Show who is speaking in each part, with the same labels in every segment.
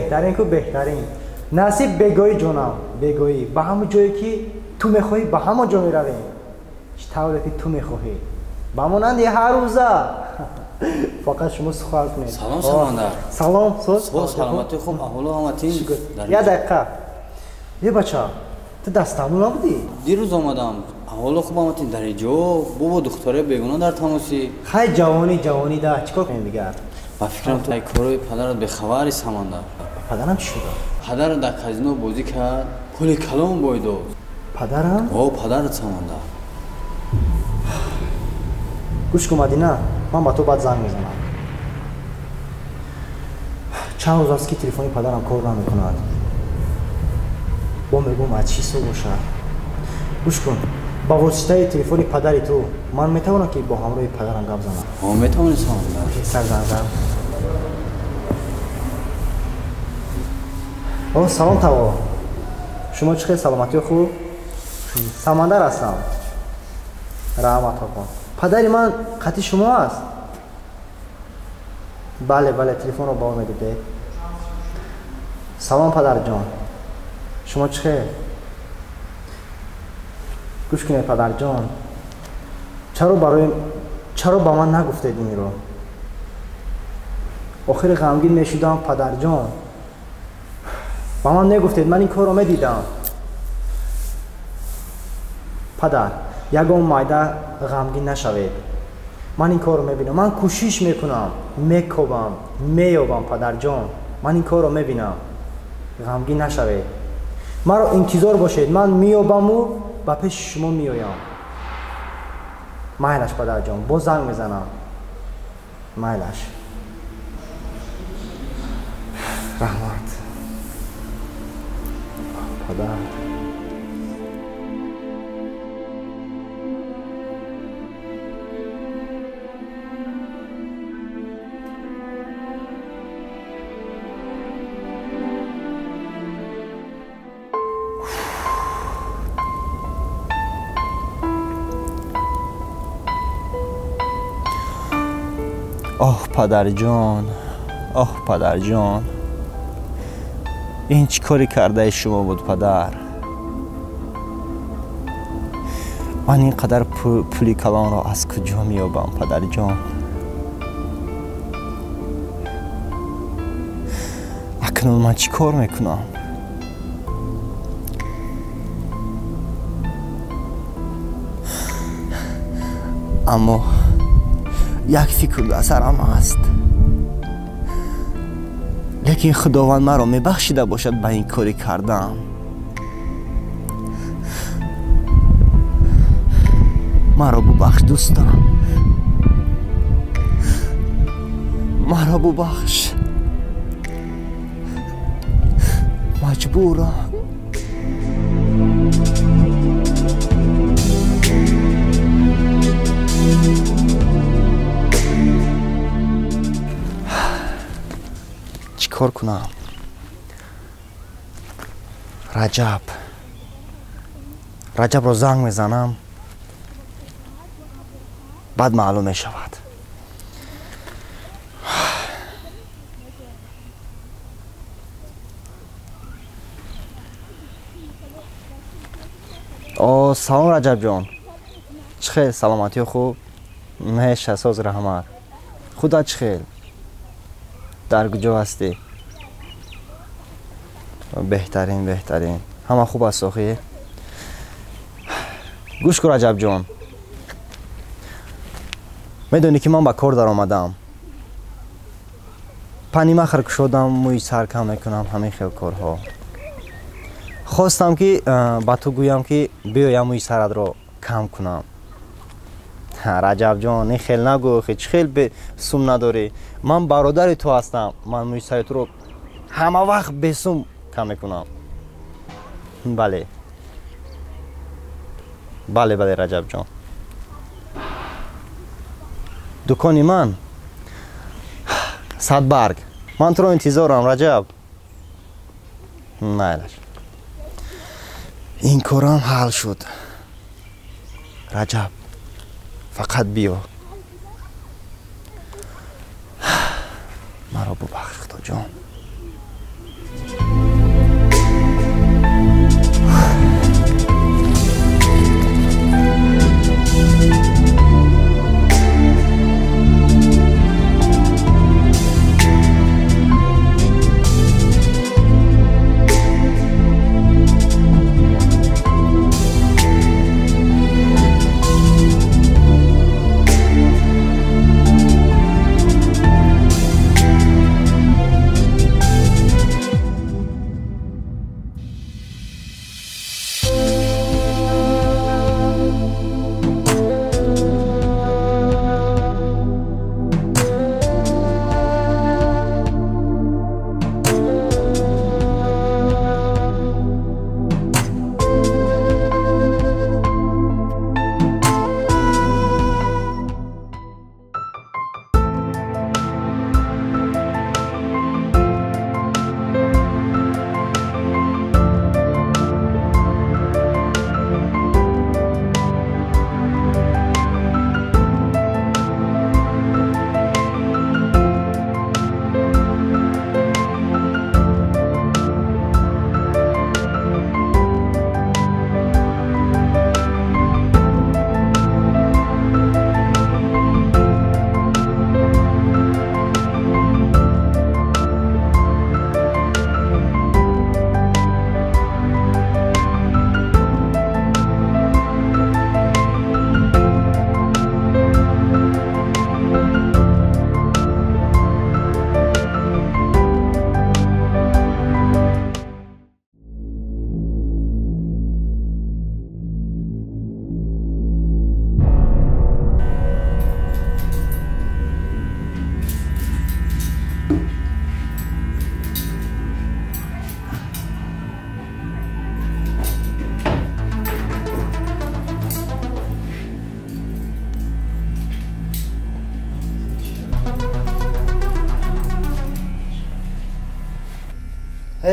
Speaker 1: Беҳтарин ку беҳтарин. Насиб бегоӣ ҷонам, бегоӣ. Ба ҳамон ҷое ки ту мехоҳӣ, ба ҳамон ҷо меравем. Чӣ тавре ки ту мехоҳӣ. Ба монанди ҳар рӯза. Фақат шумо сухан кунед.
Speaker 2: Салом Самандар.
Speaker 1: Салом, соз.
Speaker 2: Саломатӣ хуб, аҳволу ҳама тинҷ.
Speaker 1: Як дақиқа. Е бача, ту дар Стамбул набудӣ?
Speaker 2: Дирӯз омадам. Аҳволу хуб ҳама тинҷ. Дар ҷо бобо духтаре бегуна дар тамосӣ.
Speaker 1: Хай ҷавонӣ, ҷавонӣ да, чӣ кор кунем дигар?
Speaker 2: Ба фикрам ту корои падарат бехабари Самандар.
Speaker 1: Падарам чӣ шуда?
Speaker 2: Падарат дар казино бозӣ кард, пули калон бой дод.
Speaker 1: Падарам?
Speaker 2: О, падарат Самандар.
Speaker 1: Гӯш кун Мадина, ман ба ту баъд занг мезанам. Чанд рӯз аст ки телефони падарам кор намекунад. Бо мегӯм аз чӣ ҳисоб бошад. Гӯш кун, ба воситаи телефони падари ту ман метавонам ки бо ҳамроҳи падарам гап занам?
Speaker 2: О, метавонӣ Самандар.
Speaker 1: Сар занг зан. О, салом таво. Шумо чӣ хел, саломатиё хуб? Самандар ҳастам. Раҳмат оқо. Падари ман қатъи шумо аст? Бале, бале, телефонро ба ӯ медодед. Салом падарҷон. Шумо чӣ хел? Гӯш кунед падарҷон. Чаро ба ман нагуфтед инро? Охири ғамгин мешудам падарҷон. Ба ман негуфтед, ман ин корро медидам. Падар, ягон майда ғамгин нашавед. Ман ин корро мебинам. Ман кӯшиш мекунам, мекобам, меёбам падарҷон. Ман ин корро мебинам. Ғамгин нашавед. Маро интизор бошед, ман меёбаму ба пеши шумо меоям. Майлаш падарҷон, боз занг мезанам. Майлаш. Раҳмат. Падар.
Speaker 3: Оҳ падарҷон, оҳ падарҷон, ин чӣ коре кардаи шумо буд падар? Ман ин қадар пули калонро аз куҷо меёбам падарҷон? Акнун ман чӣ кор мекунам? Аммо як фикр дар сарам аст. Лекин Худованд маро мебахшида бошад ба ин кори кардам. Маро бубахш дӯстам. Маро бубахш. Маҷбурам. Чӣ кор кунам? Раҷаб. Раҷабро занг мезанам. Баъд маълум мешавад. О, салом Раҷабҷон. Чӣ хел, саломатиё хуб? Меша, соз раҳмат. Худат чӣ хел? Дар куҷо ҳастӣ? Беҳтарин, беҳтарин. Ҳама хуб аст охир? Гӯш кун Раҷабҷон. Медонӣ ки ман ба кор даромадам. Панимахр кушодам, мӯи сар кам мекунам, ҳамин хел корҳо. Хостам ки ба ту гӯям ки биёям мӯи саратро кам кунам. Раҷабҷон, ин хел нагӯ, чӣ хел сум надорӣ? Ман бародари ту ҳастам. Ман мӯи сари туро ҳама вақт бесум кам мекунам. Бале. Бале, бале Раҷабҷон. Дукони ман Садбарг. Ман туро интизорам Раҷаб. Майлаш. Ин корам ҳал шуд. Раҷаб, фақат биё. Маро бубахш Худоҷон.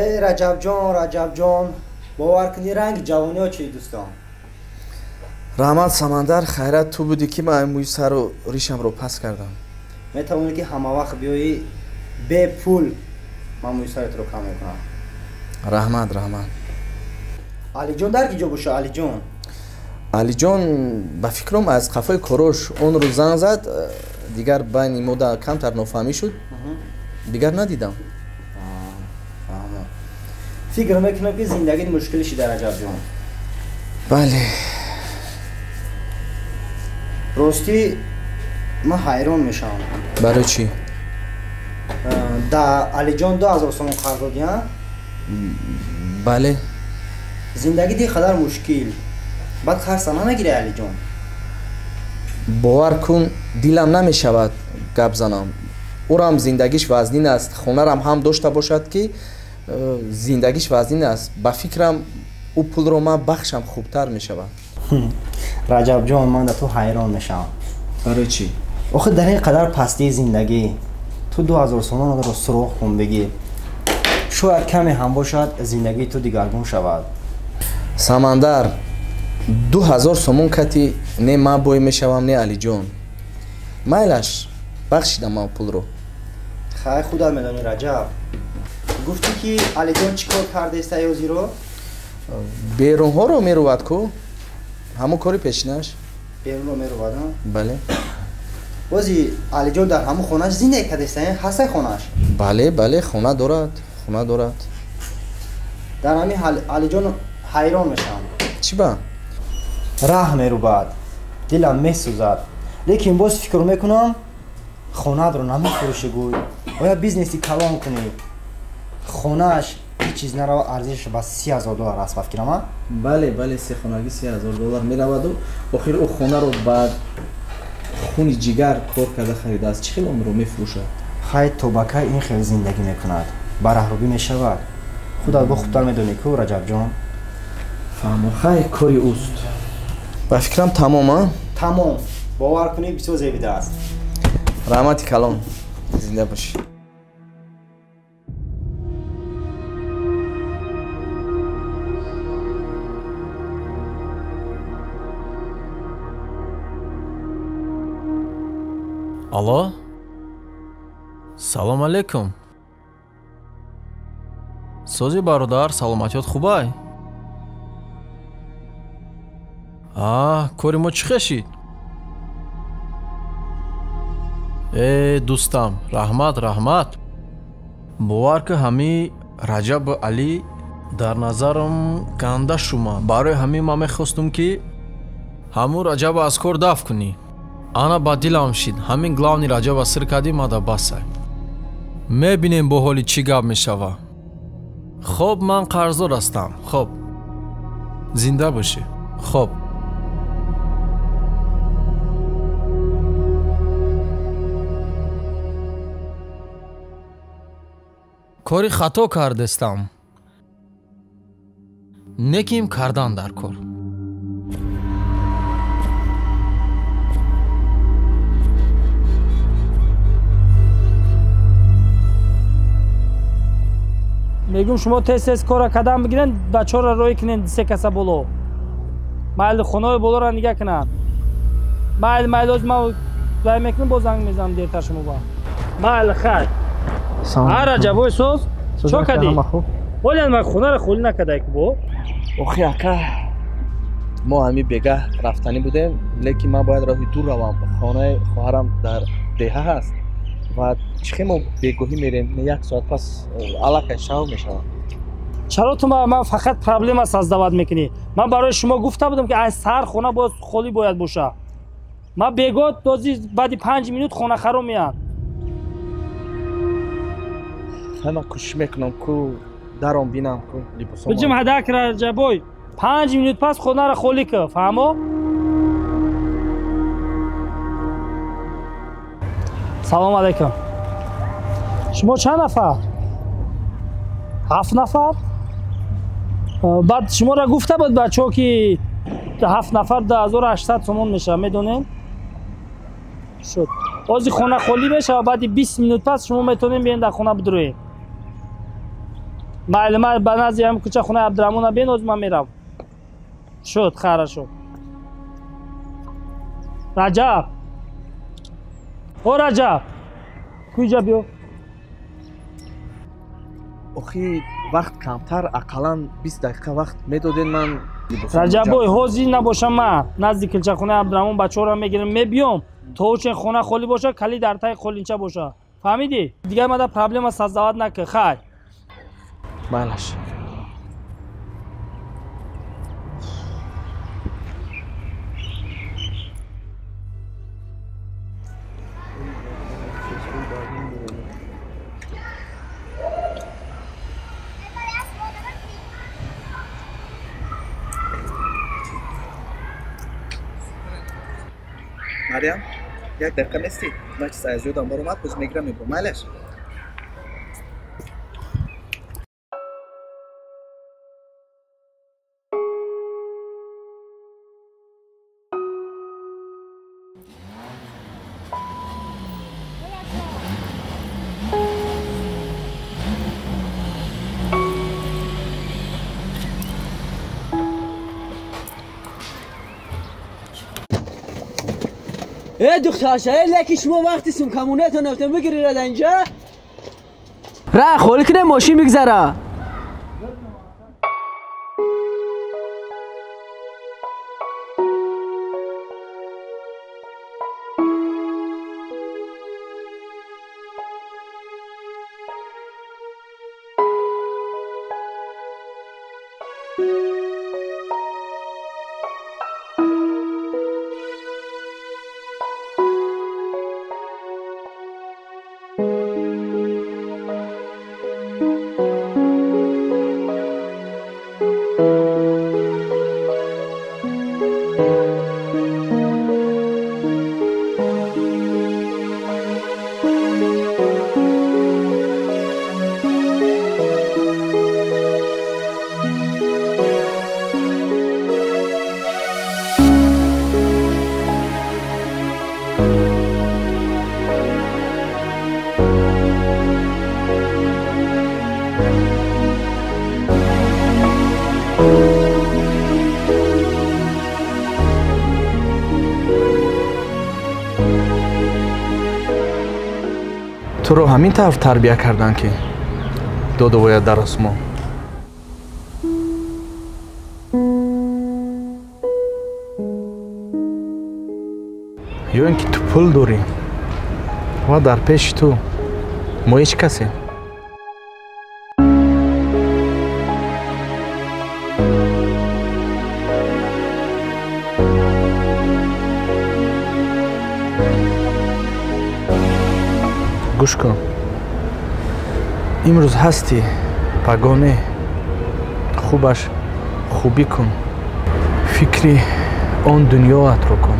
Speaker 1: Эй Раҷабҷон, Раҷабҷон, бовар кунӣ ранги ҷавониҳо чӣ дӯстон.
Speaker 4: Раҳмат Самандар, хайрат ту будӣ ки ман мӯи сару ришамро пас кардам.
Speaker 1: Метавонӣ ки ҳама вақт биёӣ бепул ман мӯи саратро кам мекунам.
Speaker 4: Раҳмат, раҳмат.
Speaker 1: Алиҷон дар ки ҷо боша, Алиҷон?
Speaker 4: Алиҷон ба фикрам аз қафои корош он рӯз занг зад, дигар байни мо камтар нофаҳмӣ шуд, дигар надидам.
Speaker 1: Фикр мекунам ки зиндагит мушкил шида, Раҷабҷон.
Speaker 4: Бале.
Speaker 1: Ростӣ ман ҳайрон мешавам.
Speaker 4: Барои чӣ?
Speaker 1: Да Алиҷон 2000 сомон қарз додӣ, а?
Speaker 4: Бале.
Speaker 1: Зиндагит ин қадар мушкил, баъд қарза намегирӣ, Алиҷон?
Speaker 4: Бовар кун, дилам намешавад гап занам. Ӯрам зиндагиш вазнин аст, хонарам ҳам дошта бошад ки зиндагиш вазнин аст. Ба фикрам ӯ пулро ман бахшам хубтар мешавад.
Speaker 1: Раҷабҷон, ман да ту ҳайрон мешавам.
Speaker 4: Барои чӣ?
Speaker 1: Охир дар ин қадар пастии зиндагӣ ту 2000 сомонро суроғ кун, бигир. Шояд каме ҳам бошад зиндагии ту дигаргун шавад.
Speaker 4: Самандар, 2000 сомон кати не ман бой мешавам, не Алиҷон. Майлаш, бахшидам ман пулро.
Speaker 1: Хай, худат медонӣ, Раҷаб. Гуфтӣ ки Алиҷон чӣ кор кардаеста ёзиро?
Speaker 4: Берунҳоро мерувад ку? Ҳамон кори пешинаш?
Speaker 1: Берунро мерувад, а?
Speaker 4: Бале.
Speaker 1: Бози Алиҷон дар ҳамон хонааш зиндагӣ кардаеста, ҳастай хонааш?
Speaker 4: Бале, бале, хона дорад, хона дорад.
Speaker 1: Дар ҳамин Алиҷон ҳайрон мешавам.
Speaker 4: Чӣ ба?
Speaker 1: Раҳ мерубад, дилам месӯзад, лекин боз фикр мекунам хонаатро намефурӯшӣ, гӯй оя бизнеси калон кунӣ. Хонааш ҳеҷ чиз нарава, арзишаш ба 30,000 доллар аст, ба фикрам, а?
Speaker 4: Бале, бале, се хонагӣ 30,000 доллар мераваду охир ӯ хонаро ба хуни ҷигар кор карда харидааст. Чӣ хел онро мефурӯшад?
Speaker 1: Хай, то ба кай ин хел зиндагӣ мекунад? Ба раҳрубӣ мешавад. Худат бо хубтар медонӣ ку, Раҷабҷон.
Speaker 4: Фаҳмо, хай, кори ӯст. Ба фикрам тамом, а?
Speaker 1: Тамом. Бовар кунӣ, бисёр зебидааст.
Speaker 4: Раҳмати калон, зинда бошӣ.
Speaker 5: Алло? Салом алейкум. Сози бародар, саломатиёт хубай? А, кори мо чӣ хешид? Э, дӯстам, раҳмат, раҳмат. Бовар ки ҳами Раҷаб Алӣ дар назарам ганда шума. Барои ҳамин ман мехостум ки ҳамун Раҷаба аз кор дафт кунӣ. Ана ба дилам шид, ҳамин главни Раҷаба сир кардӣ, мада басай. Мебинем бо ҳоли чӣ гап мешава. Хоб, ман қарздор ҳастам. Хоб, зинда бошӣ. Хоб. Кори хато кардестам. Неким кардан дар кор.
Speaker 6: Мегум шумо тез-тез кора кадам бигирен, бачаҳоро роҳӣ кунен се каса боло. Майли хонаҳои болоро нигаҳ кунанд. Майли, майли, оз ман вай мекунам, боз занг мезанам дертар шумо ба. Майли, хай. А, Раҷабой, соз? Чо кардӣ? Ҳолиан ман хонаро холӣ накардай ку бо?
Speaker 4: Охи ака, мо ҳами бегаҳ рафтанӣ будем, лекин ман бояд роҳи дур равам. Хонаи хоҳарам дар деҳа ҳаст ва чӣ хел мо бегоҳӣ мерем, як соат пас аллакай шав мешавад.
Speaker 6: Чаро ту ман фақат проблема создават мекунӣ? Ман барои шумо гуфта будам ки аз саҳар хона бояд холӣ бояд боша. Ман бегоҳ дози баъди 5 минут хонахаро меянд.
Speaker 4: Ман кӯшиш мекунам ку даром бинам ку либосом.
Speaker 6: Биҷим ҳадак, Раҷабой, 5 минут пас хонаро холӣ кӣ, фаҳмо? Салом алейкум. Шумо чанд нафар? 7 нафар? Баъд шуморо гуфта буд бачаҳо ки 7 нафар 2800 сомон мешавад, медонед? Шуд. Ози хона холӣ мешавад, баъди 20 минут пас шумо метавонед биёед дар хона бидуроед. Майли, ман ба назди ҳам кӯча хонаи Абдураҳмона бин, ҳозир ман мерам. Шуд, хорошо. Раҷаб. О Раҷаб. Куҷа биё.
Speaker 4: Охи вақт камтар, ақаллан 20 дақиқа вақт медоден ман.
Speaker 6: Раҷаббой, ҳозир набошам ман назди килчахонаи Абдураҳмон бачаҳоро мегирам, мебиём. То чен хона холӣ боша, калид дар таги қолинча боша. Фаҳмидӣ? Дигар мада проблема создават накун. Хай.
Speaker 4: Майлаш. Марьям, як дақиқа нестӣ? Ман чиз аз ёдам баромад, боз мегирам мебурам. Майлаш.
Speaker 7: ای دختر شای لکی شما وقتی سم کمونه تا نفتم بگیری را اینجا را خالی کنه ماشین بگذره.
Speaker 4: Туро ҳамин тавр тарбия карданд, ки доду бояд дар осмон. Ё ин ки ту пул дорӣ ва дар пеши ту мо ҳеҷ касем. Гӯш кун, имрӯз ҳастӣ, пагоҳ не. Хубаш хубӣ кун, фикри он дунёатро кун.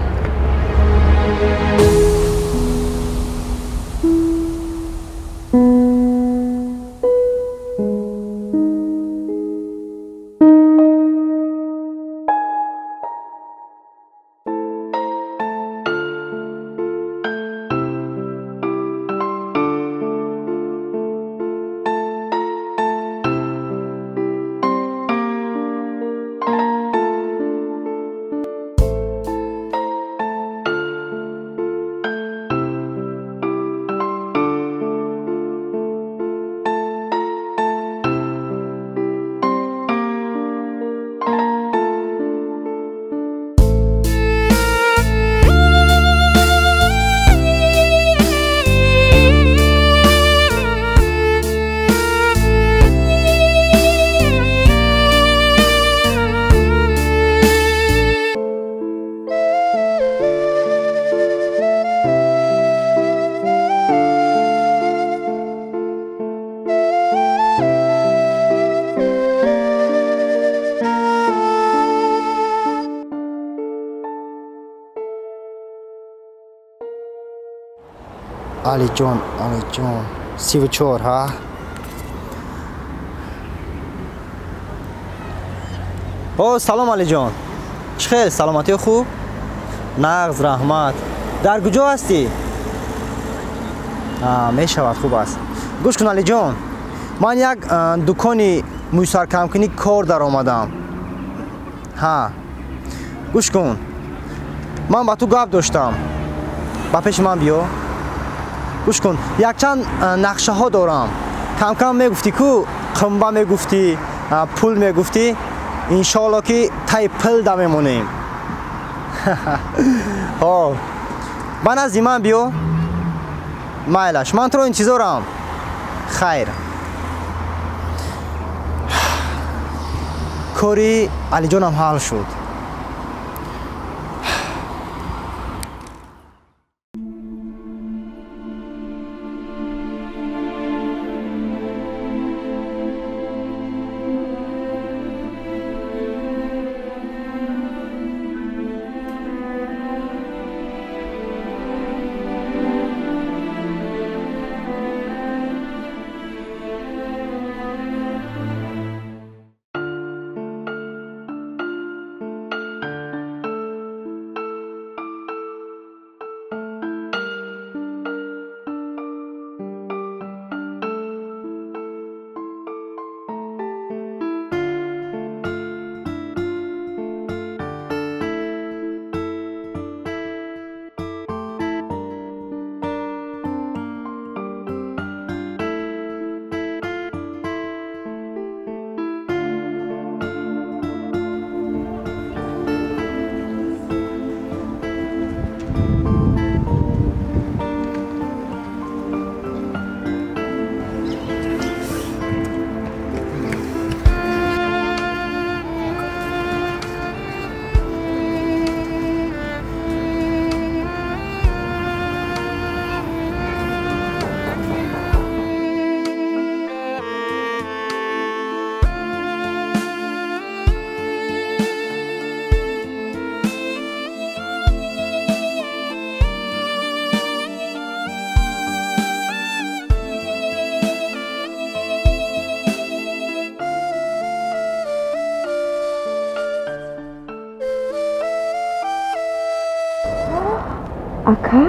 Speaker 1: Алиҷон, Алиҷон, 34, ҳа? О, салом Алиҷон. Чӣ хел, саломатиё хуб? Нағз, раҳмат. Дар куҷо ҳастӣ? Мешавад, хуб аст. Гӯш кун Алиҷон, Ман як дукони мӯйсаркамкунӣ кор даромадам. Ҳа, гӯш кун, ман ба ту гап доштам, ба пеши ман биё. Гӯш кун, якчанд нақшаҳо дорам. Камкам мегуфтӣ ку, қимба мегуфтӣ, пул мегуфтӣ. Иншоалло ки таи пил да мемонем. Ҳо, ба назди ман биё. Майлаш, ман туро интизорам. Хайр. Кори Алиҷонам ҳал шуд.
Speaker 8: Ака?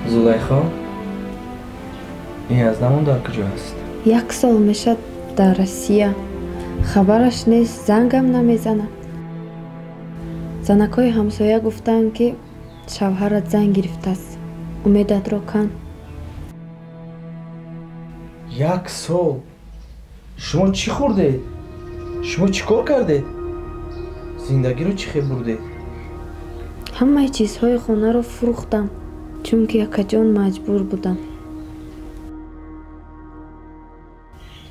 Speaker 4: Зулайхо, ин аз намон дар куҷо аст?
Speaker 8: Як сол мешад дар Россия. Хабараш нест, зангам намезанад. Занакҳои ҳамсоя гуфтанд, ки шавҳарат зан гирифтааст. Умедатро кан.
Speaker 4: Як сол шумо чӣ хӯрдед? Шумо чӣ кор кардед? Зиндагиро чӣ хел бурдед?
Speaker 8: Ҳамаи чизҳои хонаро фурӯхтам, чунки акаҷон маҷбур будам.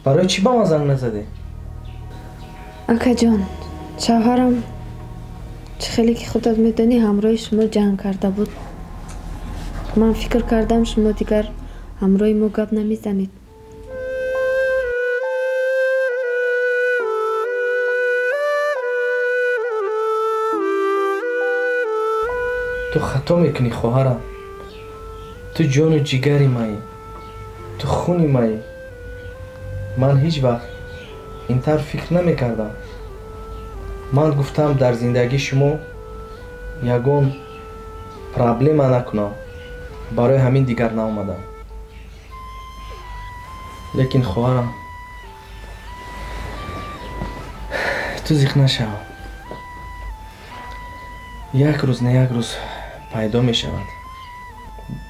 Speaker 4: Барои чӣ ба ман занг назадед?
Speaker 8: Акаҷон, шавҳарам чӣ хеле ки худат медонӣ ҳамроҳи шумо ҷанг карда буд. Ман фикр кардам шумо дигар ҳамроҳи мо гап намезанед.
Speaker 4: Ту хато мекунӣ, хоҳарам. Ту ҷону ҷигари маӣ, ту хуни маӣ. Ман ҳеҷ вақт ин тавр фикр намекардам. Ман гуфтам дар зиндагии шумо ягон проблема накунам, барои ҳамин дигар наомадам. Лекин хоҳарам, ту зиқ нашав. Як рӯз на як рӯз пайдо мешавад.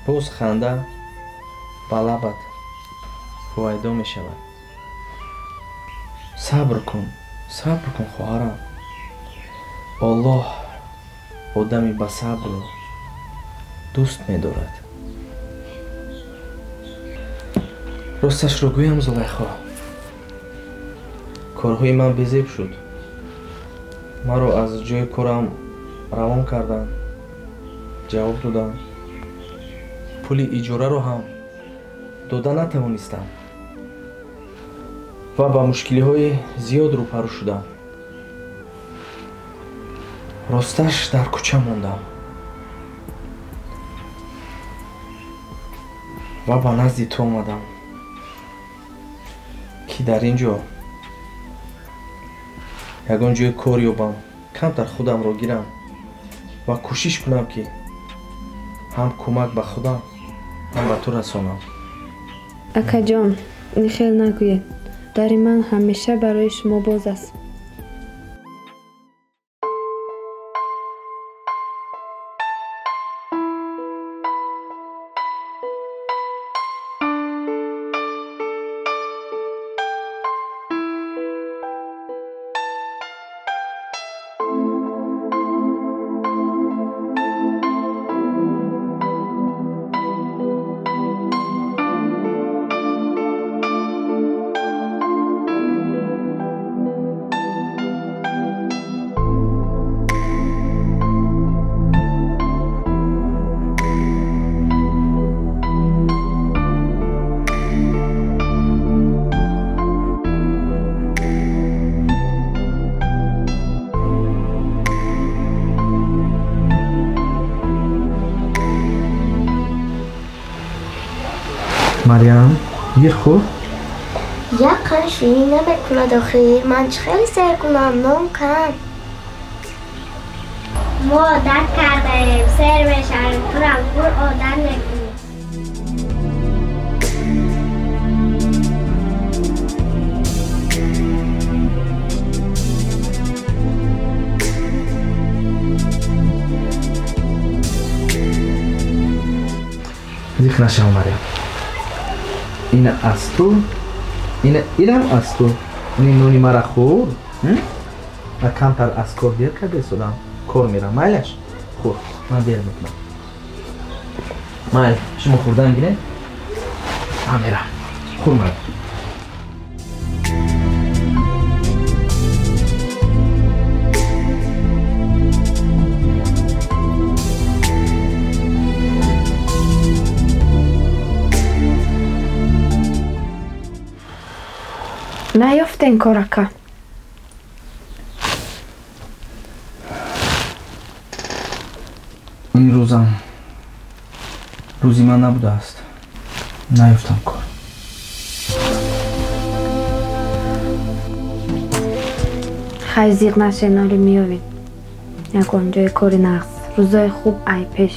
Speaker 4: Боз ханда ба лабат ҳувайдо мешавад. Сабр кун, сабр кун, хоҳарам. Оллоҳ одами ба сабрро дӯст медорад. Росташро гӯям, Зулайхо, корҳои ман безеб шуд. Маро аз ҷои корам равон карданд, ҷавоб додам. Пули иҷораро ҳам дода натавонистам ва ба мушкилиҳои зиёд рӯпарӯ шудам. Росташ дар кӯча мондам ва ба назди ту омадам, ки дар ин ҷо ягон ҷои кор ёбам, камтар худамро гирам ва кӯшиш кунам, ки ҳам кӯмак ба худам, ҳам ба ту расонам.
Speaker 8: Акаҷон, ин хел нагӯед. Дари ман ҳамеша барои шумо боз аст.
Speaker 4: Марьям, гир хӯр.
Speaker 9: Як қанд ширин намекунад охир. Ман чӣ хеле сер кунам, нон кам. Мо одат кардаем, сер мешавем, турам хӯр одат мекунем.
Speaker 4: Зиқ нашав, Марьям. Ина аз ту, инам аз ту. Ин нони мара хӯр. Ва камтар аз кор дер карда истодам. Кор мерам, майлаш? Хӯр, ман дер мекунам. Майл, шумо хӯрдан гиред? Ман мерам. Хӯр, мара.
Speaker 8: Наёфтен кор, ака.
Speaker 4: Ин рӯзам рӯзи ман набудааст. Наёфтам кор.
Speaker 8: Хай, зиқ нашен, оли меёвем. Ягон ҷои кори нағз. Рӯзои хуб ай пеш.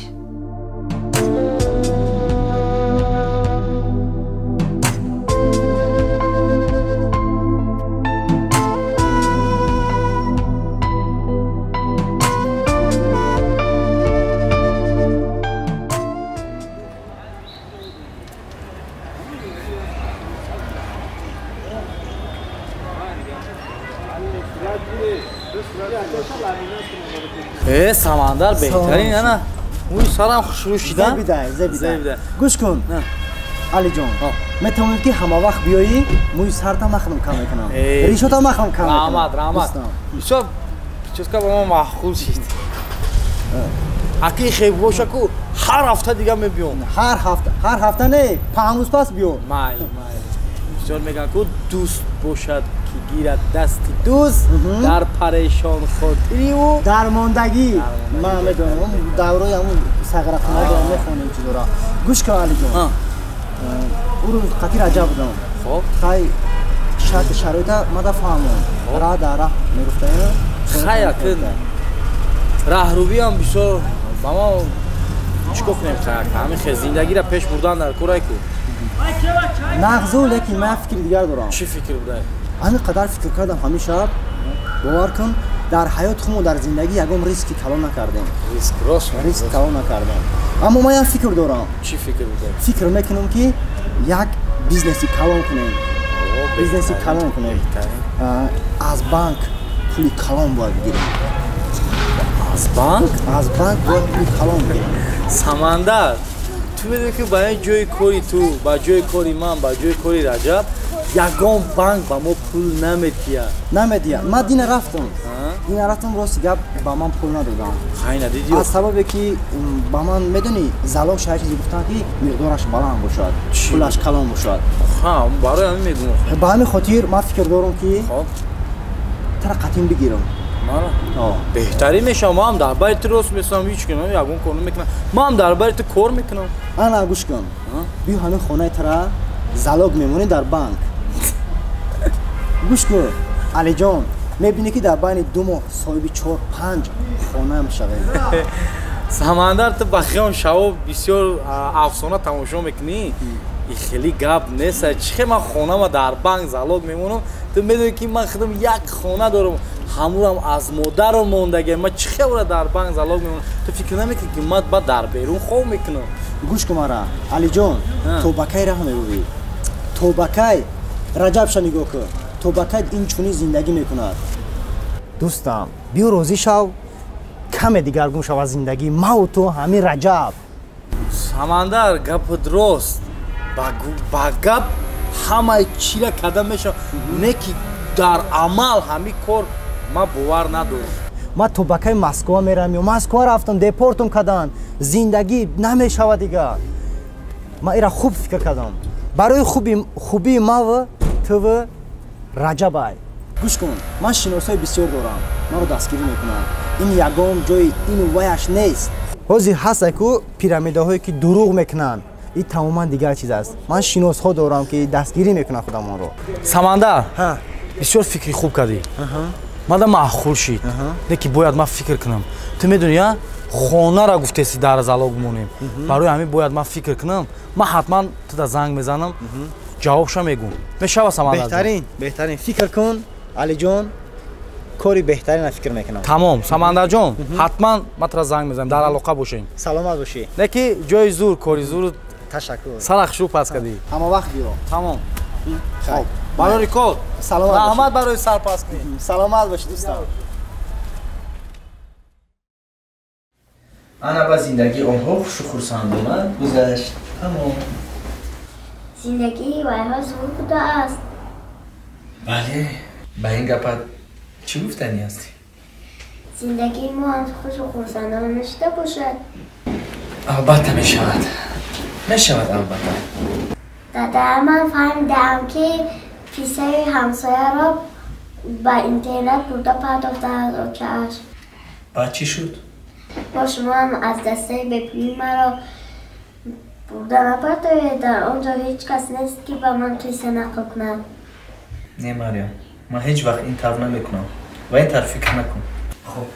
Speaker 2: Самандар беҳтарин ана. Мӯи сарам хушрӯ шида.
Speaker 1: Зебида, зебида. Гӯш кун. Алиҷон, метавонед ки ҳама вақт биёӣ, мӯи сартам махрам кам мекунам. Ришотам махрам кам мекунам.
Speaker 2: Раҳмат, раҳмат. Бисёр прическа ба ман маъқул шид. Аки хеб боша ку ҳар ҳафта дига мебиём.
Speaker 1: Ҳар ҳафта, ҳар ҳафта не, 5 рӯз пас биё.
Speaker 2: Майли, майли. Бисёр мегӯянд ку дӯст бошад ки гирад дасти дӯст дар парешон хотири ӯ
Speaker 1: дармондагӣ. Ман медонам, давраи ҳамун сағрахона дорам, мехонем чизора. Гӯш кун Алиҷон. Ӯ рӯз қатъи Раҷаб будам.
Speaker 2: Хоб.
Speaker 1: Хай шарти шароита мада фаҳмон. Раҳ дар раҳ мегуфтаем.
Speaker 2: Хай акн раҳрӯбиам бисёр ба мо чӣ кор кунем хай ҳамин хел зиндагиро пеш бурдан дар курай ку.
Speaker 1: Нағзу, лекин ман фикри дигар дорам.
Speaker 2: Чӣ фикр будай?
Speaker 1: Ҳамин қадар фикр кардам ҳамин шаб. Бовар кун, дар ҳаёти худмо дар зиндагӣ ягон риски калон накардем.
Speaker 2: Риск рост?
Speaker 1: Риск калон накардем. Аммо ман як фикр дорам.
Speaker 2: Чӣ фикр будай?
Speaker 1: Фикр мекунам ки як бизнеси калон кунем. Бизнеси калон кунем. Аз банк пули калон бояд бигирем.
Speaker 2: Аз банк?
Speaker 1: Аз банк бояд пули калон бигирем.
Speaker 2: Самандар, ту медонӣ ки ба ин ҷои кори ту, ба ҷои кори ман, ба ҷои кори Раҷаб ягон банк ба мо пул намедиҳад.
Speaker 1: Намедиҳад. Ман дина рафтам. Дина рафтам, рости гап ба ман пул надодам.
Speaker 2: Хай надидӣ?
Speaker 1: Аз сабабе ки ба ман медонӣ залог шояд чизе гуфтанд ки миқдораш баланд бошад, пулаш калон бошад.
Speaker 2: Ҳа, барои ҳамин мегӯям.
Speaker 1: Ба ҳамин хотир ман фикр дорам ки тара қатъин бигирам.
Speaker 2: Беҳтарин мешавам. Ман ҳам дар бари ту рост месам, ҳеҷ кунам, ягон кор намекунам. Ман ҳам дар бари ту кор мекунам.
Speaker 1: Ана гӯш кун. Биё ҳамин хонаи тара залог мемонӣ дар банк. Гӯш кун, Алиҷон, мебинӣ ки дар байни 2 моҳ соҳиби 4-5 хона мешавем.
Speaker 2: Самандар, ту ба хиён шабо бисёр афсона тамошо мекунӣ. И хеле гап нест. Чӣ хел ман хонама дар банк залог мемонам? Ту медонӣ ки ман худам як хона дорам, ҳамурам аз модарам мондагӣ. Ман чӣ хел ӯра дар банк залог мемонам? Ту фикр намекунӣ ки ман баъд дар берун хоб мекунам?
Speaker 1: Гӯш кун мара, Алиҷон, то ба кай раҳ мебувӣ? То ба кай? Раҷабша нигоҳ кун. То ба кай ин чунин зиндагӣ мекунад? Дӯстам, биё розӣ шав, каме дигаргун шав аз зиндагӣ. Маву ту ҳамин Раҷаб.
Speaker 2: Самандар, гапат рост. Ба гап ҳамаи чира карда мешавад, не ки дар амал ҳамин кор ман бовар надорам.
Speaker 1: Ман то ба кай Москва мерам? Ё Москва рафтам, депортум карданд. Зиндагӣ намешавад дигар. Ман ира хуб фикр кардам. Барои хубии маву туву Раҷабай. Гӯш кун, ман шиносои бисёр дорам, маро дастгирӣ мекунанд. Ин ягон ҷои ину ваяш нест. Ҳозир ҳастае ку пирамидаҳое ки дурӯғ мекунанд. Ин тамоман дигар чиз аст. Ман шиносҳо дорам ки дастгирӣ мекунанд худамонро.
Speaker 2: Самандар, бисёр фикри хуб кардӣ. Мада маъқул шид. Не ки бояд ман фикр кунам. Ту медонӣ, хонара гуфтеси дар залог монем. Барои ҳамин бояд ман фикр кунам. Ман ҳатман туда занг мезанам, ҷавобша мегӯм. Мешава Самандар?
Speaker 1: Беҳтарин, беҳтарин. Фикр кун, Алиҷон, кори беҳтарина фикр мекунам.
Speaker 2: Тамом, Самандарҷон, ҳатман ман тура занг мезанам, дар алоқа бошем.
Speaker 1: Саломат бошӣ.
Speaker 2: Не ки ҷои зур, кори зур.
Speaker 1: Ташаккур.
Speaker 2: Сарах шу пас кардӣ.
Speaker 1: Ҳама вақт биё.
Speaker 2: Тамом. Хоб. Барои кор.
Speaker 1: Саломат бошӣ.
Speaker 2: Раҳмат барои сарпас кунӣ.
Speaker 1: Саломат бошӣ дӯстам.
Speaker 4: Ана ба зиндагии онҳо хушу хурсандона гузашт. Тамом.
Speaker 9: Зиндагии вайҳо зур будааст.
Speaker 4: Бале, ба ин гапат чӣ гуфтанӣ ҳастӣ?
Speaker 9: Зиндагии мо ҳам хушу хурсандона нашуда бошад.
Speaker 4: Албатта мешавад. Мешавад албатта.
Speaker 9: Дада, ман фаҳмидам ки писари ҳамсояро ба интернат бурда партофтааст очааш.
Speaker 4: Баъд чӣ шуд?
Speaker 9: Бо шумо ҳам аз дастаи бепулӣ маро бурда напартоед. Дар он ҷо ҳеҷ кас нест ки ба ман қисса нақл кунад.
Speaker 4: Не, Марьям, ман ҳеҷ вақт ин тавр намекунам ва ин тавр фикр накун. Хоб.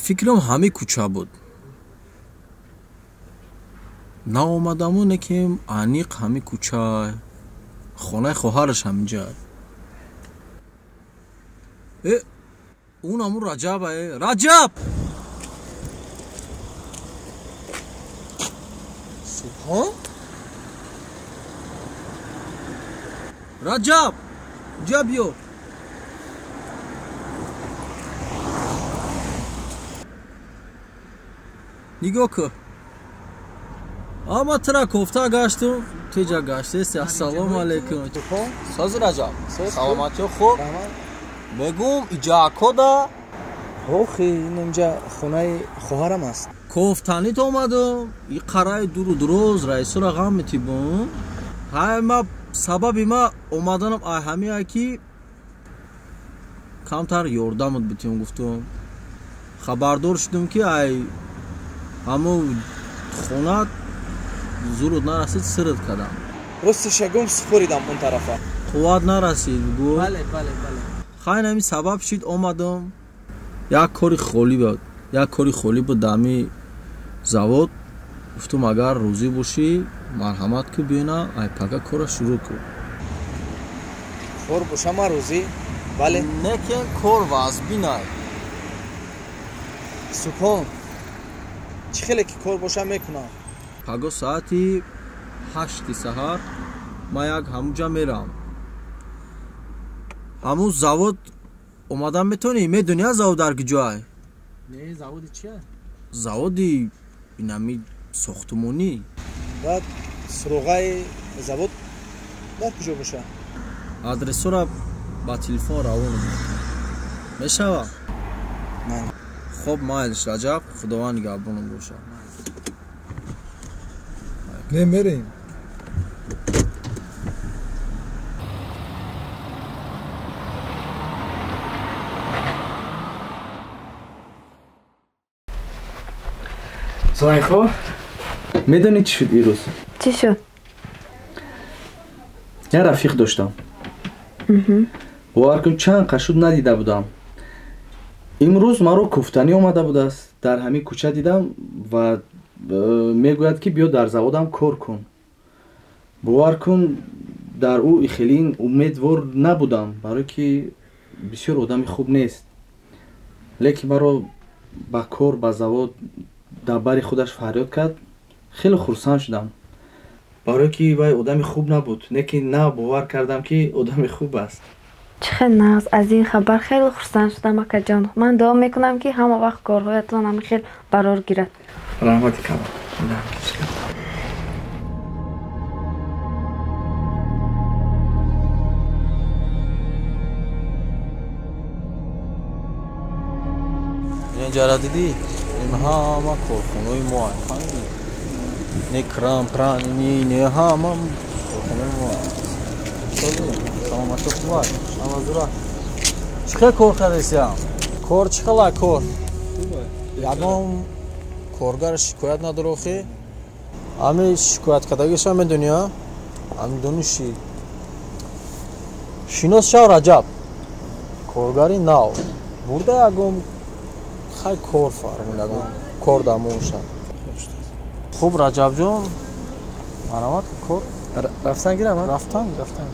Speaker 5: Ба фикрам ҳамин кӯча буд. Наомадаму, неки аниқ ҳамин кӯча, хонаи хоҳараш ҳаминҷа. Э, он ҳамун Раҷаба. Э, Раҷаб! Субҳон, Раҷаб, инҷа биё. Нигоҳ кун, ама тра кофта гаштум, теҷа гаштеси. Ассалому алайкум. Сози, Раҷаб, саломатиё хуб? Мегум, иҷаакода.
Speaker 4: Охи, ин инҷа хонаи хоҳарам аст.
Speaker 5: Кофтанит омадум. И қараи дуру дуроз раисора ғам метибум. Ҳай, ма сабаби ма омаданам ай ҳамия ки камтар ёрдамат битем гуфтум. Хабардор шудум, ки ай ҳамо хона зурут нарасид, сирт кардам.
Speaker 4: Ростиша гум, супоридам он тарафа.
Speaker 5: Қувват нарасид гу.
Speaker 4: Бале, бале, бале.
Speaker 5: Хайн, ҳамин сабаб шид омадам. Як кори холӣ буд, як кори холӣ буд дар ҳамин завод. Гуфтум, агар розӣ бошӣ, марҳамат ку, биёна, ай пага кора шурӯъ кун.
Speaker 4: Кор боша, ман розӣ, бале.
Speaker 5: Лекин кор вазбинай.
Speaker 4: Субҳон, чӣ хеле ки кор боша, мекунам.
Speaker 5: Паго соати 8-и саҳар ман як ҳамуҷа мерам, ҳамун завод. Омадан метавонӣ? Медонӣ, завод дар куҷоай?
Speaker 4: Не, заводи чия?
Speaker 5: Заводи инами сохтумонӣ.
Speaker 4: Баъд суроғаи завод дар куҷо боша?
Speaker 5: Адресора ба телефон равон мешава. Хоб, майлиш, Раҷаб, Худованд нигаҳбонам боша.
Speaker 10: Не, мерем.
Speaker 4: Зулайхо, медонӣ чӣ шуд ирӯз?
Speaker 8: Чӣ шуд?
Speaker 4: Як рафиқ доштам. Бовар кун, чанд қашуд надида будам. Имрӯз маро кофтанӣ омада будааст. Дар ҳамин кӯча дидам ва мегӯяд, ки биё, дар заводам кор кун. Бовар кун, дар ӯ хеле умедвор набудам, барое ки бисёр одами хуб нест, лекин маро ба кор, ба завод дар бари худаш фарёд кард. Хеле хурсанд шудам, барое ки вай одами хуб набуд, лекин на бовар кардам, ки одами хуб аст.
Speaker 8: Чӣ хел нағз! Аз ин хабар хеле хурсанд шудам, акаҷон. Ман дуо мекунам, ки ҳама вақт корҳоятон ҳамин хел барор гирад.
Speaker 4: Раҳмати калон.
Speaker 5: Инҷара дидӣ, ин ҳама корхонаи мо, фаҳмидӣ? Не кран пран, не, не, ҳама корхонаи мо. Саломатӣ хуб, ҳама зура. Чӣ хел кор кардесиям? Кор чӣ хела кор? Ягон коргар шикоят надора охи? Ҳами шикоят кардагиша медонӣ, а? Ҳами дониши. Шинос шав, Раҷаб, коргари нав бурда. Ягон хай кор фармуд, ягон кор дамон шад. Хуб, Раҷабҷон, марҳамат, кор.
Speaker 4: Рафтан гирам?
Speaker 5: Рафтан, рафтан.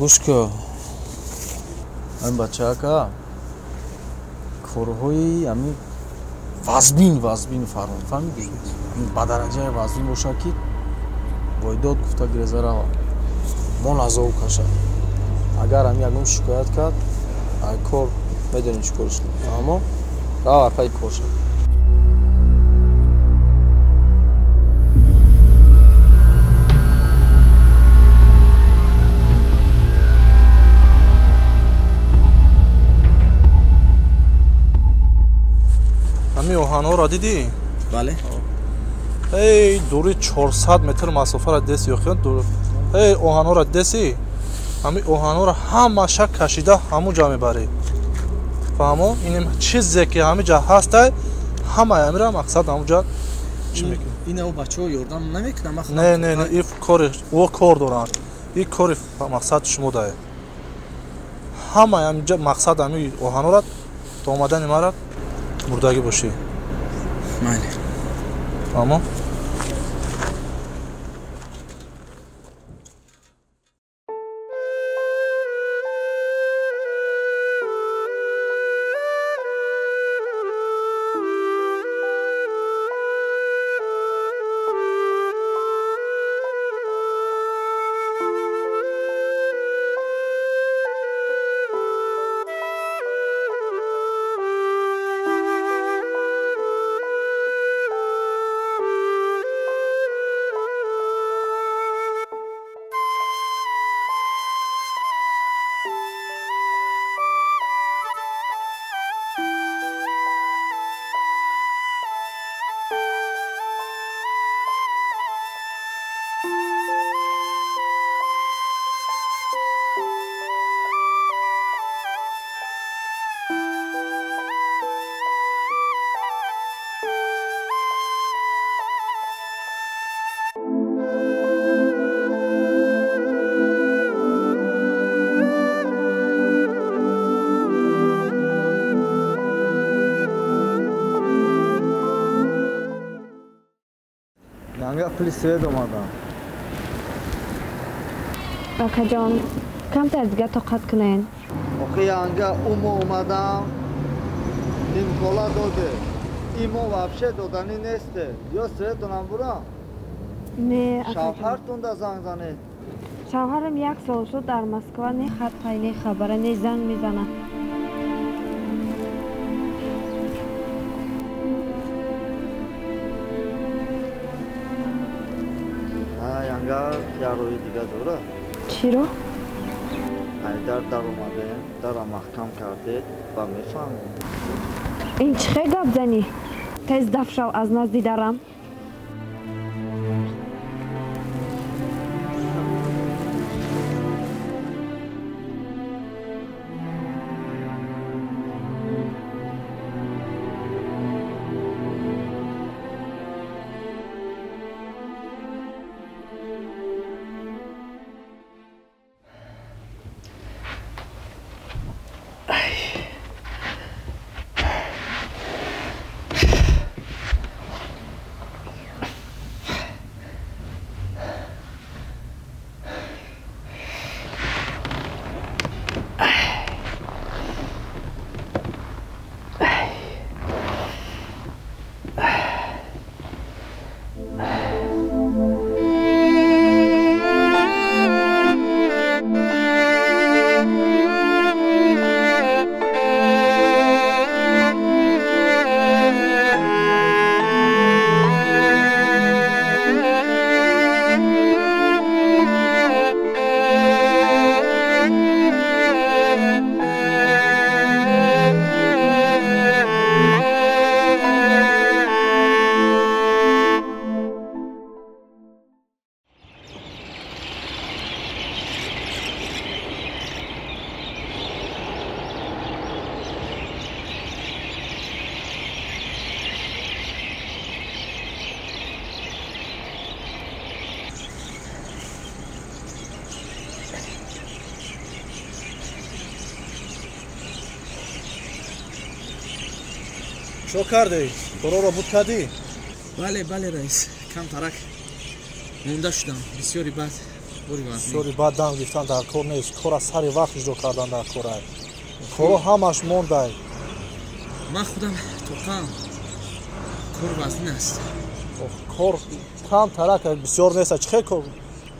Speaker 5: Гӯш кӯ, ҳамин бачаака корҳои ҳамин вазбин, вазбин фармуд, фаҳмидӣ? Ба дараҷаи вазбин бошад, ки войдод гуфта гиреза рава, мон азоб кашад. Агар ҳамин ягон шикоят кард, ай кор медонӣ чӣ корш, фаҳмо? Рава, пайи кор шад.
Speaker 11: Ҳамин оҳанҳоро дидӣ?
Speaker 4: Бале.
Speaker 11: Эй, дури 400 метр масофаро дидеси ё эй оҳанҳоро дидеси? Ҳамин оҳанҳоро ҳамаша кашида ҳамун ҷа мебарӣ, фаҳмо? Ин чизе ки ҳамин ҷа ҳастай, ҳамаи ҳамира мақсад ҳамун ҷа чӣ мекунӣ.
Speaker 4: Ина бачаҳо ёрдам намекунам?
Speaker 11: Не, не, не, и кори о кор доранд, и кори мақсад шумо дае. Ҳама ҳаминҷа мақсад ҳами оҳанора то омадани мара бурдагӣ бошӣ.
Speaker 4: Майли.
Speaker 11: Фаҳмо?
Speaker 1: Пули свет омадам.
Speaker 8: Акаҷон, камтар дига тоқат кунен.
Speaker 1: Охи янга умо омадам, нимкола доде. Имо вообще доданӣ несте. Ё светонам бурам?
Speaker 8: Не, акаҷон.
Speaker 1: Шавҳартунда занг занед.
Speaker 8: Шавҳарам як сол шуд дар Москва, не хат пай, не хабара, не занг мезанад.
Speaker 1: Як роҳи дига дорад.
Speaker 8: Чиро?
Speaker 1: Айдар дар омадем, дара маҳкам кардед ва мефаҳмем.
Speaker 8: Ин чӣ хел гап занӣ? Тез даф шав аз назди дарам.
Speaker 11: Чо кардӣ? Короро буд кардӣ?
Speaker 4: Бале, бале, раис. Камтарак монда шудам. Бисёри бад бори вазн.
Speaker 11: Бисёри бад дам гирифтан дар кор нест. Кора сари вақт иҷро кардан дар кор ай. Коро ҳамаш мондай.
Speaker 4: Ман худам тоқам. Кор вазнин аст.
Speaker 11: Кор камтарак бисёр нест. Чӣ хел кор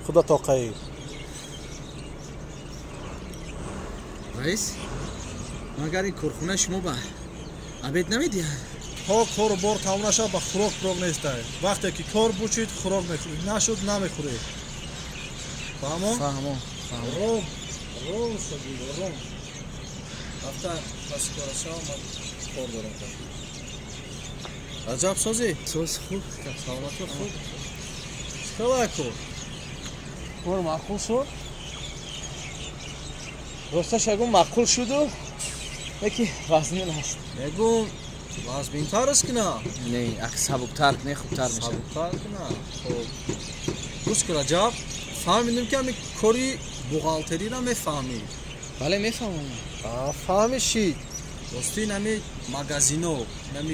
Speaker 11: худа тоқаӣ?
Speaker 4: Раис, магар ин корхонаи шумо ба обед намедиҳад?
Speaker 11: То кору бор тамом нашавад, ба хӯрок пурок нестай. Вақте ки кор бучид, хӯрок мехӯрӣ, нашуд намехӯрӣ. Фаҳмо?
Speaker 4: Фаҳмо.
Speaker 11: Ром, ром шуд, ром. Рафта паси кора шав, ман кор дорам. Раҷаб созӣ?
Speaker 4: Соз хуб,
Speaker 11: саломатӣ хуб. Чӣ хабар кор?
Speaker 4: Кор маъқул шуд? Росташ ягон маъқул шуду, леки вазнин аст.
Speaker 11: Ягон вазбинтар аст ки на?
Speaker 4: Не, ак сабуктар, не хубтар мешавад.
Speaker 11: Сабуктар ки на. Хоб. Гӯш кун, Раҷаб, фаҳмидем ки ҳамин кори бухгалтериро мефаҳмӣ.
Speaker 4: Бале, мефаҳмам.
Speaker 5: Фаҳмишӣ. Рости нами магазино, нами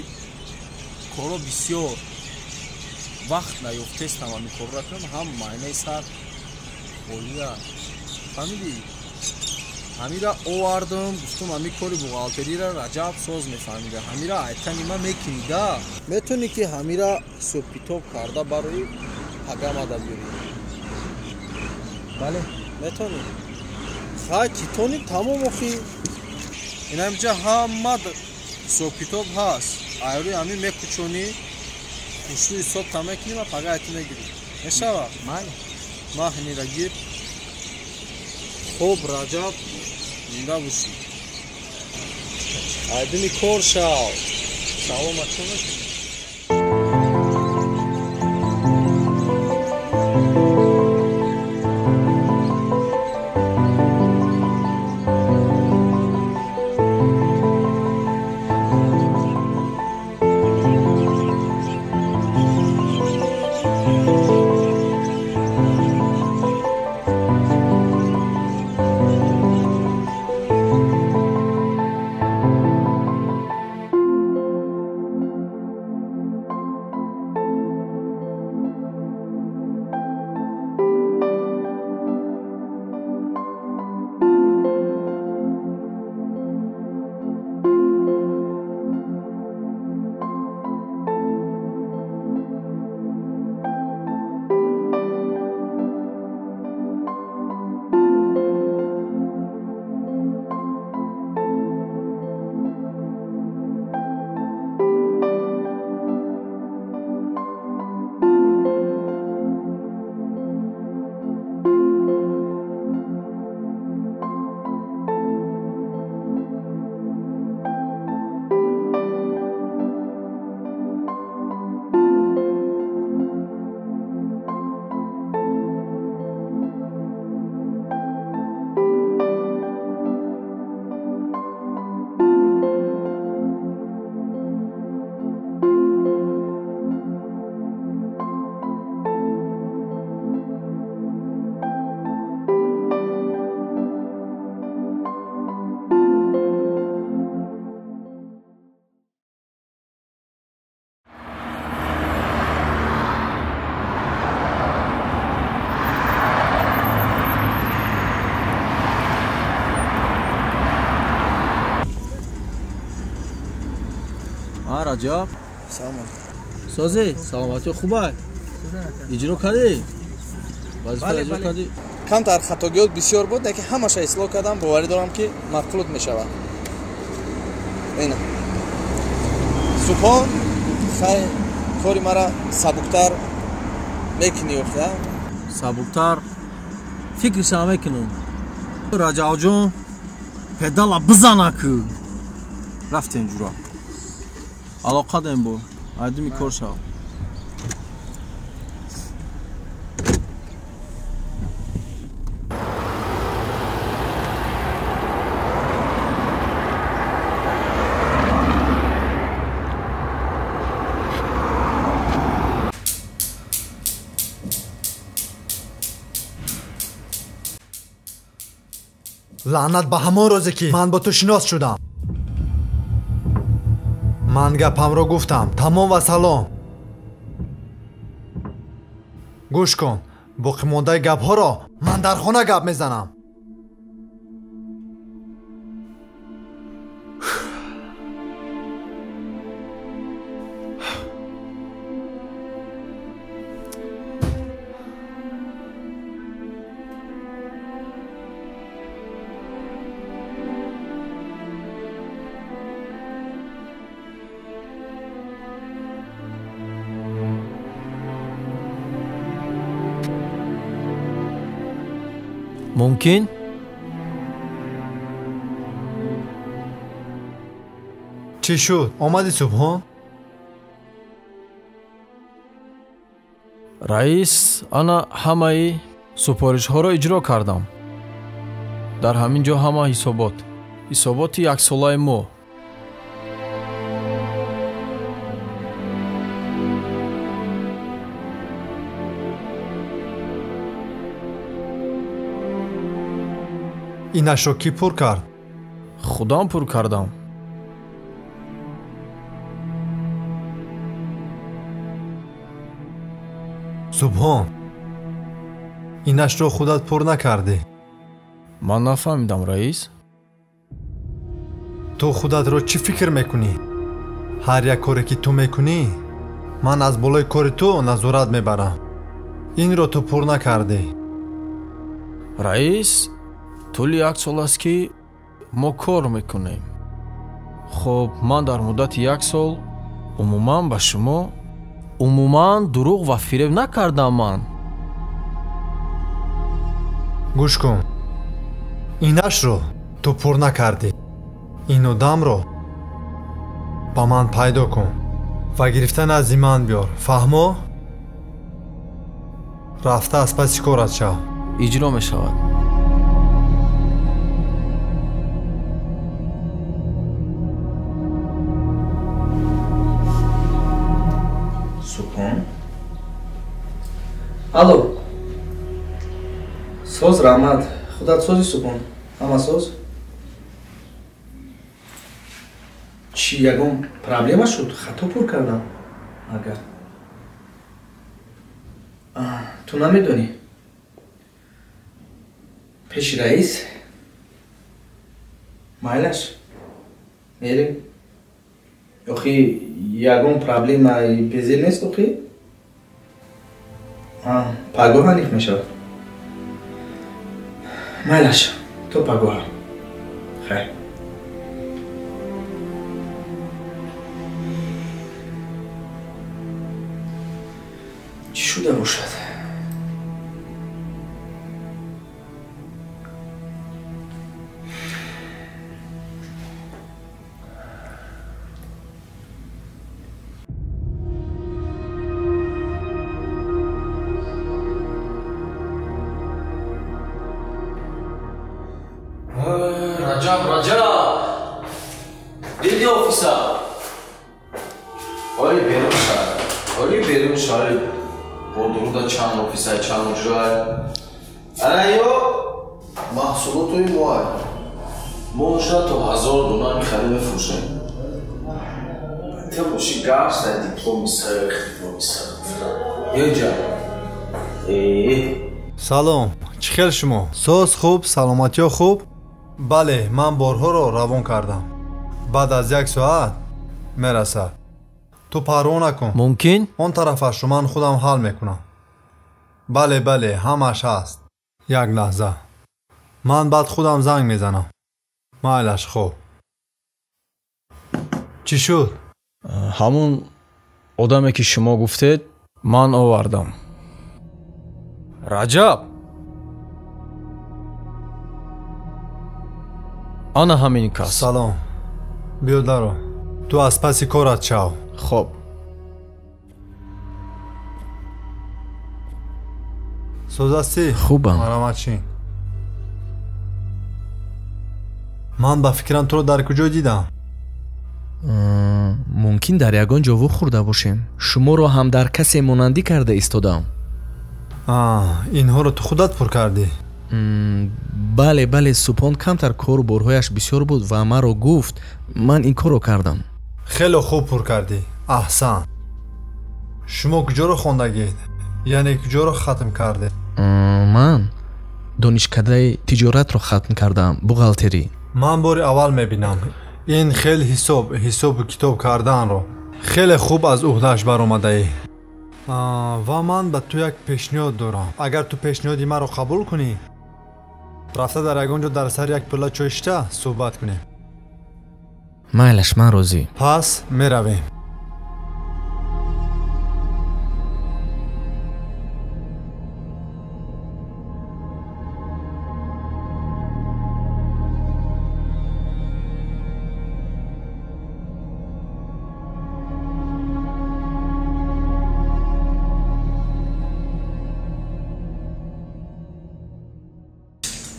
Speaker 5: коро бисёр вақт наёфтестам ами корро кунам, ҳам майнаи сар холия. Фаҳмидӣ? Ҳамира овардам, гуфтам ҳами кори бухгалтериро Раҷаб соз мефаҳмида. Ҳамира айтани ма мекунида. Метавонӣ ки ҳамира ҳисоб-китоб карда барои пагамада биёрӣ?
Speaker 4: Бале,
Speaker 5: метавонӣ. Хай, китони тамом охи. Инамҷа ҳама ҳисоб-китоб ҳаст. Айрӯи ҳами мекучонӣ, хушрӯ ҳисоб та мекунӣ ва пага айти мегирӣ. Мешава?
Speaker 4: Майли.
Speaker 5: Ма ҳинира гир. Хоб, Раҷаб, зинда бошӣ. Айдини кор шав. Саломат бош. Раҷаб,
Speaker 4: салом.
Speaker 5: Созӣ, саломатӣ хуб аст? Иҷро кардӣ? Вазифа иҷро кардӣ?
Speaker 4: Камтар хатогиёт бисёр буд, лекин ҳамаша ислоҳ кардам, боварӣ дорам ки мақлуб мешавад. Ина. Субҳон, хай кори мара сабуктар мекунӣ охи, а?
Speaker 5: Сабуктар фикрша мекунам. Раҷабҷон, педала бизана ку. Рафтем ҷура. Алоқа дем бо, айдими кор шав.
Speaker 10: Лаънат ба ҳамон рӯзе ки ман бо ту шинос шудам. Ман гапамро гуфтам. Тамом ва салом. Гӯш кун, боқимондаи гапҳоро ман дар хона гап мезанам.
Speaker 5: Мумкин?
Speaker 10: Чӣ шуд? Омадӣ Субҳон?
Speaker 5: Раис, ана ҳамаи супоришҳоро иҷро кардам. Дар ҳамин ҷо ҳама ҳисобот. Ҳисоботи яксолаи мо.
Speaker 10: Инашро кӣ пур кард?
Speaker 5: Худам пур кардам.
Speaker 10: Субҳон, инашро худат пур накардӣ.
Speaker 5: Ман нафаҳмидам, раис.
Speaker 10: Ту худатро чӣ фикр мекунӣ? Ҳар як коре ки ту мекунӣ, ман аз болои кори ту назорат мебарам. Инро ту пур накардӣ.
Speaker 5: Раис, тӯли як сол аст ки мо кор мекунем. Хоб, ман дар муддати як сол умуман ба шумо умуман дурӯғ ва фиреб накардам ман.
Speaker 10: Гӯш кун. Инашро ту пур накардӣ. Ин одамро ба ман пайдо кун ва гирифта назди ман биёр. Фаҳмо? Рафта аз паси корат шав.
Speaker 5: Иҷро мешавад.
Speaker 4: Субҳон. Алло. Соз, раҳмат. Худат сози, Субҳон? Ҳама соз? Чӣ, ягон проблема шуд? Хато пур кардам? Агар ту намедонӣ? Пеши раис? Майлаш? Мерем? Охи ягон проблемаи безел нест охи? Пагоҳ аниқ мешавад. Майлаш, то пагоҳа. Хайр. Чӣ шуда бошад?
Speaker 5: Раҷаб, Раҷаб! Диди офиса? Оли берун шар. Оли берун шар. Бо дуруда чанд офиса, чанд ҳуҷра. Ана ё маҳсулотои моа. Мо ҳуҷра то 1000 дона мехарем, мефурӯшем. Ту боши гашт дар дипломи сарх, дипломи сарх. Ёҷа.
Speaker 10: Салом, чӣ хел шумо? Соз хуб, саломатиё хуб? Бале, ман борҳоро равон кардам. Баъд аз як соат мерасад. Ту парво накун.
Speaker 5: Мумкин?
Speaker 10: Он тарафашро ман худам ҳал мекунам. Бале, бале, ҳамаш ҳаст. Як лаҳза. Ман баъд худам занг мезанам. Майлаш, хуб. Чӣ шуд?
Speaker 5: Ҳамун одаме ки шумо гуфтед, ман овардам. Раҷаб! Ана ҳамин кас.
Speaker 10: Салом. Биё даро. Ту аз паси корат шав.
Speaker 5: Хоб.
Speaker 10: Соз ҳастӣ?
Speaker 4: Хубам.
Speaker 10: Марҳамат, шин. Ман ба фикрам туро дар куҷо дидам?
Speaker 4: Мумкин дар ягон ҷо вохӯрда бошем. Шуморо ҳам дар касе монандӣ карда истодам.
Speaker 10: Инҳоро ту худат пур кардӣ?
Speaker 4: Бале, бале, Субҳон камтар кору борҳояш бисёр буд ва маро гуфт, ман ин корро кардам.
Speaker 10: Хеле хуб пур кардӣ. Аҳсан. Шумо куҷоро хондагед? Яъне куҷоро хатм кардед?
Speaker 4: Ман донишкадаи тиҷоратро хатм кардам, бухгалтерӣ.
Speaker 10: Ман бори аввал мебинам ин хел ҳисобу китоб карданро. Хеле хуб аз уҳдааш баромадаӣ. Ва ман ба ту як пешниҳод дорам. Агар ту пешниҳоди маро қабул кунӣ, рафта дар ягон ҷо дар сари як пилла чой шита суҳбат кунем.
Speaker 4: Майлаш, ман розӣ.
Speaker 10: Пас меравем.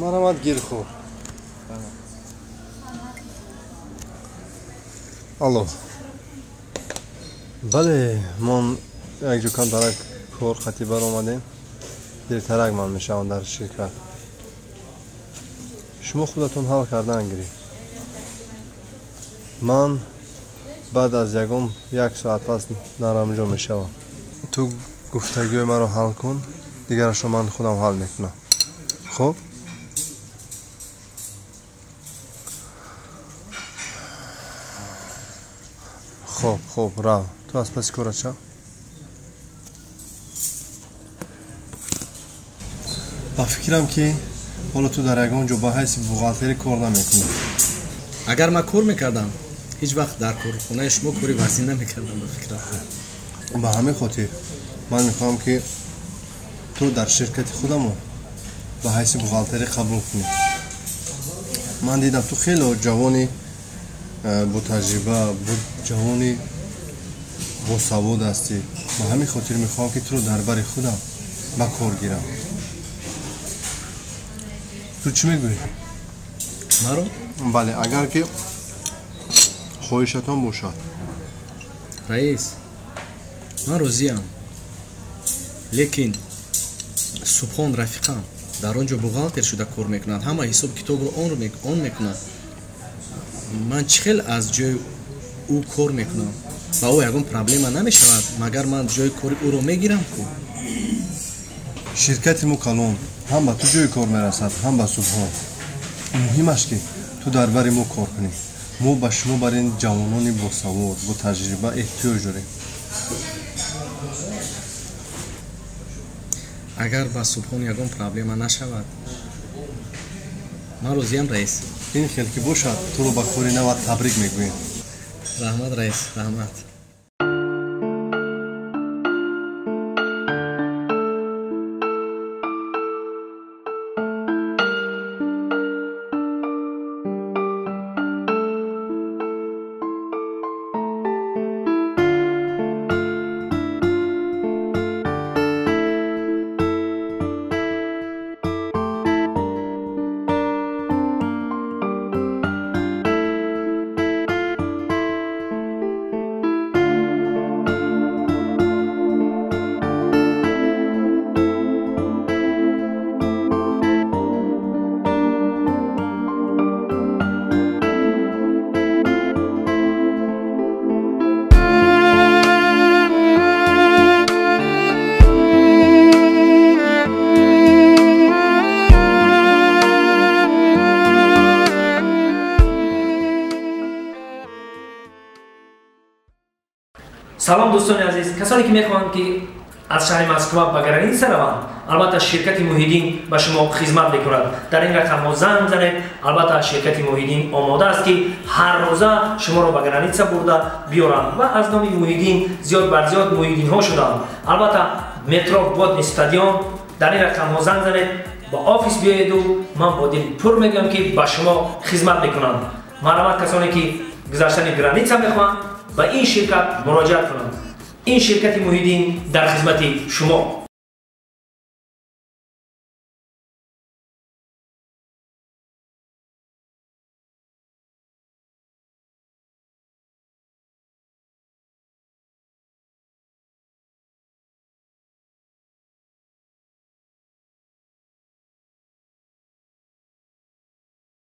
Speaker 3: Марҳамат, гирхӯр. Алло. Бале, мон якҷо камтарак кор хати баромадем. Дертарак ман мешавам дар ширкат.
Speaker 10: Шумо худатон ҳал кардан гиред. Ман баъд аз ягон як соат пас дар ҳамҷо мешавам. Ту гуфтагиҳои маро ҳал кун, дигарашро ман худам ҳал мекунам. Хуб? Хуб, хуб, рав. Ту аз паси корат шав. Ба фикрам ки ҳоло ту дар ягон ҷо ба ҳайси бухгалтерӣ кор намекунӣ.
Speaker 4: Агар ман кор мекардам, ҳеҷ вақт дар корхонаи шумо кори вазин намекардам, ба фикрам.
Speaker 10: Ба ҳамин хотир ман мехоҳам ки ту дар ширкати худамон ба ҳайси бухгалтерӣ қабул кунӣ. Ман дидам ту хеле ҷавони ботаҷриба, ҷавони босавод ҳастӣ. Ба ҳамин хотир мехоҳам ки туро дар бари худам ба кор гирам. Ту чӣ мегӯӣ?
Speaker 4: Маро?
Speaker 10: Бале, агар ки хоҳишатон бошад.
Speaker 4: Раис, ман розиям, лекин Субҳон рафиқам дар он ҷо бухгалтер шуда кор мекунад, ҳама ҳисоб китобро он мекунад. Ман чӣ хел аз ҷои ӯ кор мекунам? Ба ӯ ягон проблема намешавад, магар ман ҷои кори ӯро мегирам ку?
Speaker 10: Ширкати мо калон, ҳам ба ту ҷои кор мерасад, ҳам ба Субҳон. Муҳимаш ки ту дар бари мо кор кунӣ. Мо ба шумо бар ин ҷавонони босавод, бо таҷриба эҳтиёҷ дорем.
Speaker 4: Агар ба Субҳон ягон проблема нашавад, ман розиям, раис.
Speaker 10: Ин хел ки бошад, туро ба кори нават табрик мегӯем.
Speaker 4: Раҳмат, раис, раҳмат.
Speaker 12: Салом дӯстони азиз, касоне ки мехоҳанд ки аз шаҳри Москва ба граница раванд, албатта ширкати Муҳиддин ба шумо хизмат мекунад. Дар ин рақамҳо занг занед, албатта ширкати Муҳиддин омода аст ки ҳар рӯза шуморо ба граница бурда биёранд ва аз номи Муҳиддин зиёд бар зиёд муҳиддинҳо шуданд. Албатта метро Водный стадион, дар ин рақамҳо занг занед, ба офис биёеду ман бо дил пур мегӯям ки ба шумо хизмат мекунам. Марҳамат, касоне ки гузаштани граница мехоҳанд, ба ин ширкат муроҷиат кунанд. Ин ширкати Муҳиддин дар хизмати шумо.